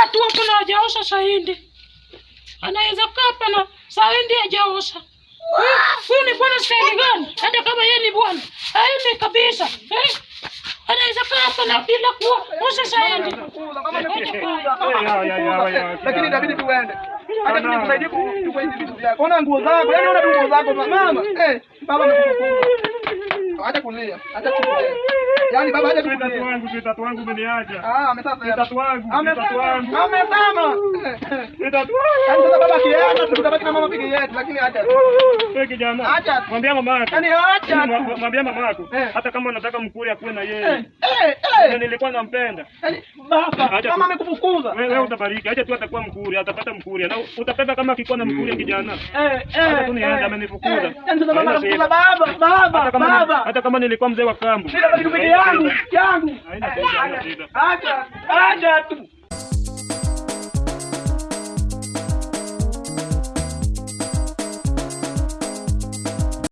kaa tu hapo na hajaosha sahindi. Anaweza kaa hapa na sahindi hajaosha. Huyu ni bwana staili gani? Hata kama yeye ni bwana, aende kabisa. Eh? Anaweza kaa hapa na bila kuosha sahindi. Lakini inabidi tuende. Hata tunikusaidie kuchukua hizi vitu vyako. Ona nguo zako, yaani ona tu nguo zako mama. Eh, baba amekufukuza. Acha kulia, acha kulia. Yaani baba acha Tatu kulia. wangu, tatu wangu umeniacha. Ah, amesasa. Tatu wangu, tatu Amesema. wangu. Amesema. Tatu wangu. Yaani sasa baba akienda tutabaki na mama peke yetu, lakini acha. Wewe kijana. Acha. Mwambia mama yako. Yaani acha tu. Mwambia mama yako. Eh. Hata kama nataka mkuri akuwe na Eh, yeye. eh, Na eh. nilikuwa nampenda. Yaani baba, Acha mama tu. amekufukuza. Wewe utabariki. Acha tu atakuwa mkuri, atapata mkuri. Na utapenda kama akikuwa na mkuri kijana. Eh, eh. Acha tu niende, eh, amenifukuza. eh. Yaani sasa mama Haina anafukuza shida. baba, baba, Hata kama baba. hata kama nilikuwa mzee wa kambo. Sina bali peke yangu, yangu. Haina shida, haina shida. Acha, acha tu.